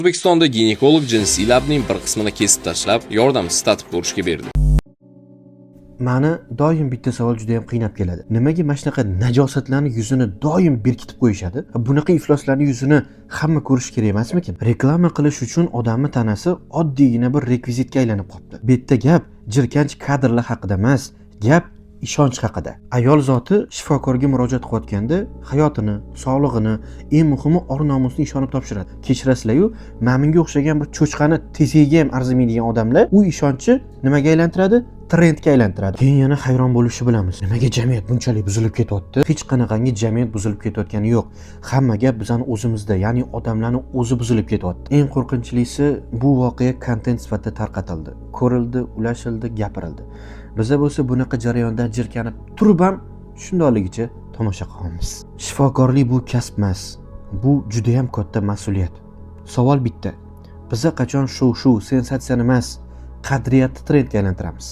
O'zbekistonda ginekolog jinsiy labning bir qismini kesib tashlab, yordamsiz tatib ko'rishga berdi. Mani doim bitta savol juda ham qiynab keladi: nimaga mana shunaqa najosatlarni yuzini doim berkitib qo'yishadi? Bunaqa ifloslarni yuzini hamma ko'rishi kerak emasmikin? Reklama qilish uchun odamni tanasi oddiygina bir rekvizitga aylanib qolibdi. Bu yerda gap jirkanch kadrlar haqida emas, gap ishonch haqida. Ayol zoti shifokorga murojaat qilayotganda hayotini, sog'lig'ini, eng muhimi, or nomusini ishonib topshiradi. Kechirasizlar-yu, mana bunga o'xshagan bir cho'chqani tezagiga ham arzimaydigan odamlar u ishonchni nimaga aylantiradi? Trendga aylantiradi. Keyin yana hayron bo'lishni bilamiz: nimaga jamiyat bunchalik buzilib ketyapti? Hech qanaqangi jamiyat buzilib ketayotgani yo'q, hamma gap bizani o'zimizda, ya'ni odamlarni o'zi buzilib ketyapti. Eng qo'rqinchlisi, bu voqea kontent sifatida tarqatildi, ko'rildi, ulashildi, gapirildi. Biza bo'lsa bunaqa jarayondan jirkanib turib ham shundoqligicha tomosha qilyapmiz. Shifokorlik bu kasb emas, bu judayam katta mas'uliyat. Savol bitta: biza qachon shov shuv, sensatsiyani emas, qadriyatni trendga aylantiramiz?